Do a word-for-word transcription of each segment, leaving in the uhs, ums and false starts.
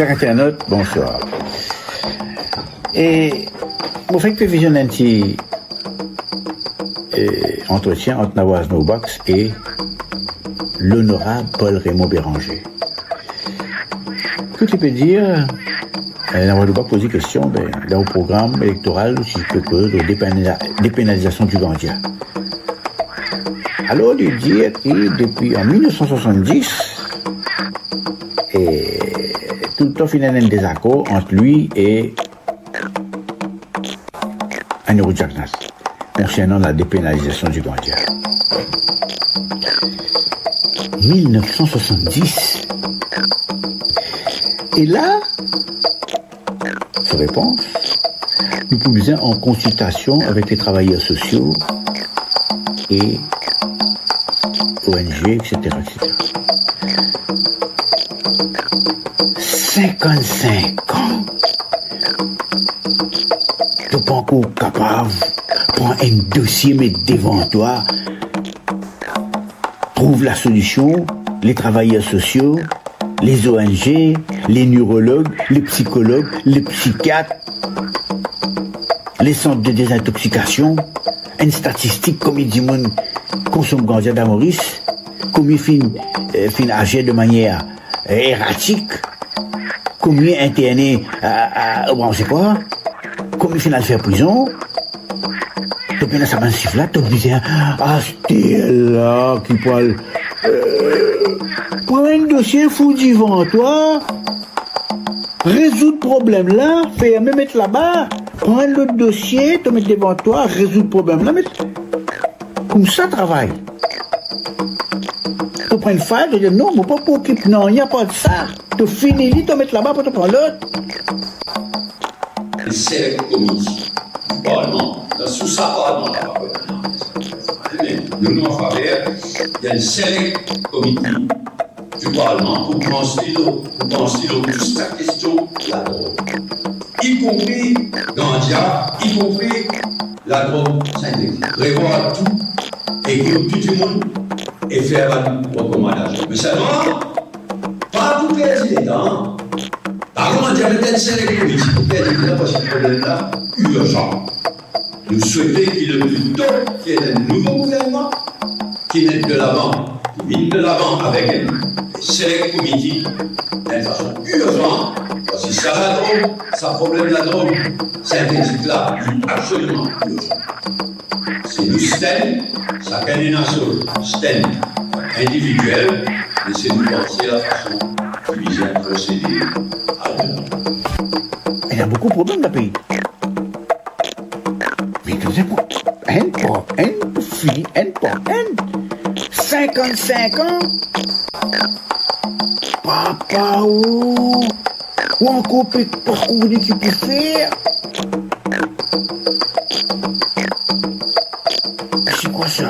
Chak internot, bonswar. E mo fek pe vizionn enn ti, e, antretien ant Nawaz Nourbakhsh e lonorab Paul Raymond Bérenger. Kot li pe dir, e, Nawaz Nourbakhsh poz li kestion, be, dan ou program elektoral, ou ti pe koz de depena-, depenalizasion di ganja. Alor, li dir ki depi an mil nef san swasanndis, e toultan finn ena enn dezakor ant li e Annie Roux Jaknath konsernan la depenalizasion di ganja. Mil nef san swasanndis. E la, so repons, nou pou bizin an konsiltasion avek le travayer sosio e O N G, et cetera, et cetera. Sinkann-sink an, to pa ankor kapav pran enn dosie, met devan twa, trouv lasolision, le travayer sosio, le O N G, le nirolog, le psikolog, le psikiat, le sant de dezintoksikasion, enn statistik konbien dimoun konsom ganja dan Moris, konbien finn, e, finn azer de manier, e, eratik, konbien interne, a, a, bon, se kwa, konbien finn al fer prizon. To pena sa bann sif la, to bizin aste la ki pou al, e, pran enn dosie, fout devan twa, rezoud problem la, ferme, met laba, pran enn lot dosie, to met devan twa, rezoud problem la, met koumsa travay. To pran enn fayl, to dir, "Non, mo pa pou okip, non, napa de sa." To fini li, to met laba, pou to pran lot. Enn select committee di parlman, dan sou sa parlman la, pa pou enn, me nou, nou an faver enn select committee di parlman pou pans li lor, pou pans li lor tou sa kestion ladrog, ikonpri ganja, ikonpri ladrog sintetik. Revwar tou, ekout tou dimoun e fer bann rekomandasion. Me selman, pa pou perdi letan, pa koumans dir met enn select committee pou perdi letan, parski problem la irzan. Nou swete ki le pli to ki ena enn nouvo gouvernman ki met de lavan, ki vinn de lavan avek enn select committee, enn fason irzan, parski sa ladrog, sa problem ladrog sintetik la, li absoliman irzan. Si nou stand, sakenn ena so stand individiel, me si nou panse lafason ki bizin prosede al devan. Ena boukou problem dan pei. Me tou sa pou enn par enn, pou fini enn par enn. Sinkann-sink an. Papa o! Ou ankor pe pa kone ki pou fer. Se kwa sa?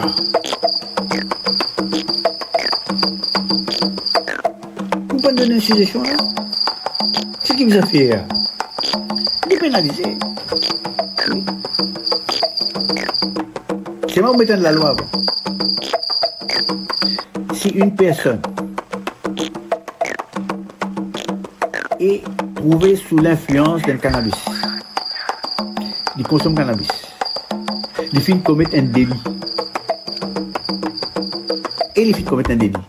Ou pa donn enn sizesion la? Seki bizin fer? Depenalize. Wi. Selman ou met enn lalwa avan. Si enn personn e trouve sou linflians d'enn kanabis, li konsom kanabis, li finn komet enn deli. E li finn komet enn deli.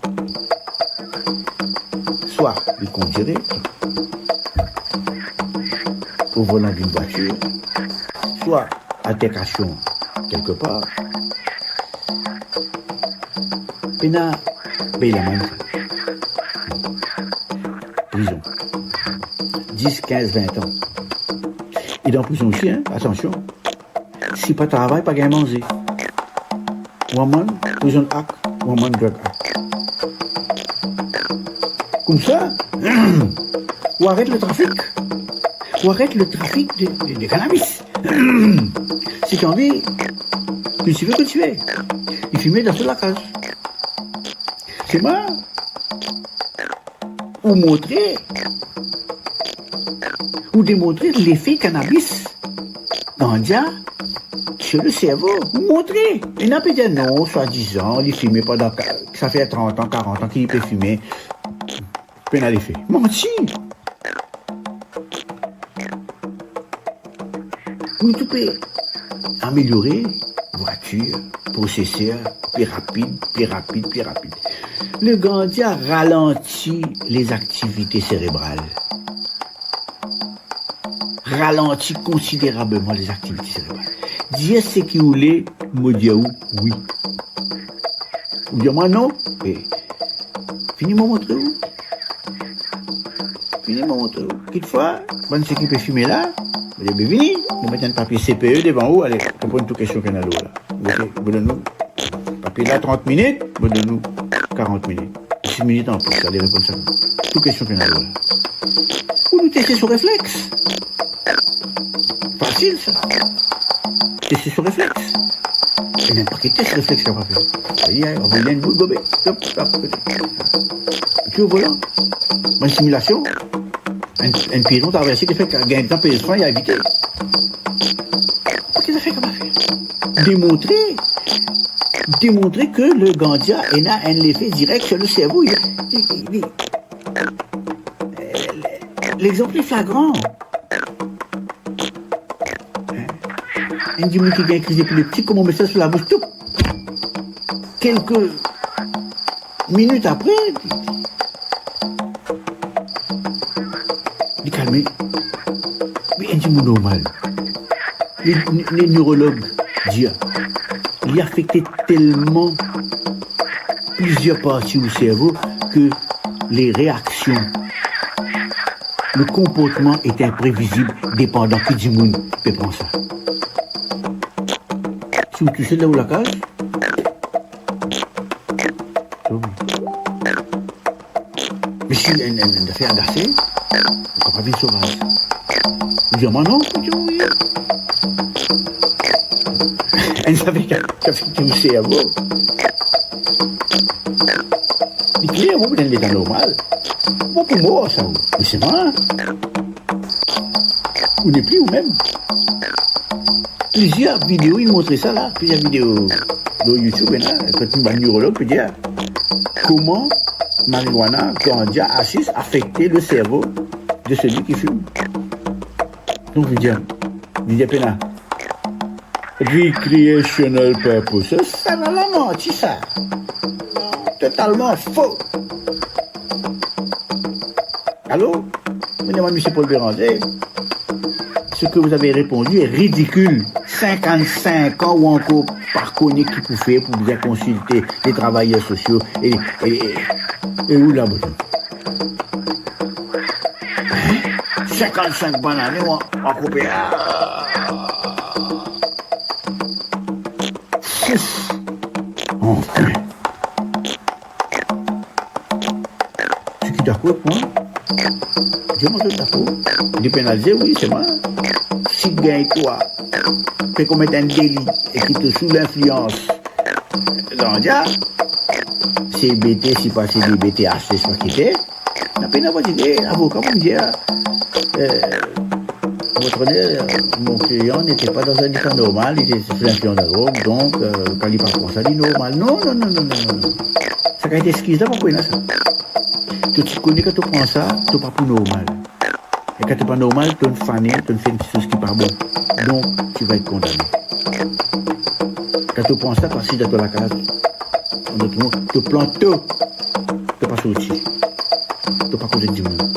Swa li kondwir o volan d'enn vwatir, swa alterkasion kelke par, pena pey lamann. Prizon. Dis, kinz, vin an. E dan prizon osi, hein, atansion. Si pa travay, pa gagn manze. Ou amann, Prison Act, ou amann Drug Act. Koumsa, ou aret le trafik. Ou aret le trafik de, de, de kanabis. Si to anvi, kontigne, kontigne. Li fime dan so lakaz. Selman, ou montre, ou demontre lefe kanabis, ganja, sur le servo. Ou montre. Ena pe dir, "Non, swadizan, li fime pandan ka-, sa fer trant an, karant an ki li pe fime. Pena lefe." Manti. Nou tou pe ameliore vwatir, proseser, pli rapid, pli rapid, pli rapid. Le ganja ralanti lezaktivite serebral. Ralanti konsiderableman lezaktivite serebral. Dir seki ou le, mo dir ou wi. Ou dir mwa non, e vini mo montre ou. Vini mo montre ou. Kitfwa, bann seki pe fime la, mo dir, be vini, mo met enn papie C P E devan ou, ale, reponn tou kestion ki ena lor la. Oke, mo donn ou papie la trant minit, mo donn ou karant minit. Dis minit anplis, ale reponn sa. Tou kestion ki ena lor la. Ou nou teste so reflex. Fasil sa. Teste so reflex. Ena enn paket tes reflex ki ou kapav fer. Setadir, avoy enn bout gobe. Hop, hop, hop. Epi ou volan. Bann similasion. Enn, enn pieton traverse, ki fer ki gagn tan, pez fren, li evite. Paket zafer ki ou kapav fer. Demontre, demontre ke le ganja ena enn lefe direk sur le servo. Li, li, li, li, Lexanp li flagran. Enn dimoun ki gagn kriz epileptik, kouma met sa sou labous, toup. Kelke minit apre, li kalme. Me enn dimoun normal. Le, le, le neurolog dir, li afekte telman plizier parti ou servo ke le reaksion, le konportman est imprevizib, depandan ki dimoun pe pran sa. Si ou tousel dan ou lakaz, Me si enn, enn, enn zafer agase, ou kapav vinn sovaz. Ou dir mwa non, ou dir wi. Enn zafer ki, ki afekte ou servo. Li kler, ou pou dan leta normal. Ou pou mor sa ou. Me se mwa. Ou nepli ou mem. Plizier video inn montre sa la, plizier video lor YouTube, ena, kot bann neurolog pe dir kouma marijuana, ganja, hasis afekte le servo de celui qui fume. Donk, li dir, li dir pena recreational purposes, sa la, lamanti sa. Totalman fo. Alor, mo demann misie Paul Béranger, ce que vous avez répondu est ridicule. Sinkant-sink an ou ankor pa kone ki pou fer, pou bizin konsilte le travayer sosio e, e, e, e ou la, bozo? Hein? Sinkant-sink bann ane ou an-, ankor pe, ah! Fouf! Anfin! Seki dakor ek mwa, dir mwa zot dakor. Li penalize, wi, se mwa. Si gagn twa pe komet enn deli e ki to sou linflians ganja, C B T, sipa C D B T, H T, sipa ki te, na pena pou dir, avoka pou dir, euh, Votre Honneur, mon client n'était pas dans un état normal, il était sous l'influence de la drogue, donc, euh, kan li pa pran sa, li normal. Non, non, non. Sa kalite exkiz la, pa pou ena sa. To ti kone kan to pran sa, to pa pou normal. E kan to pa normal, to'nn fane, to'nn fer enn tisoz ki pa bon. Donc, tu vas être condamné. Kan to pran sa, to asiz dan to lakaz. An dot mo, to plant to, to pa sorti. To pa koz ek dimoun.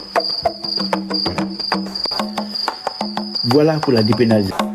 Vwala. Vwala pou la depenalizasion.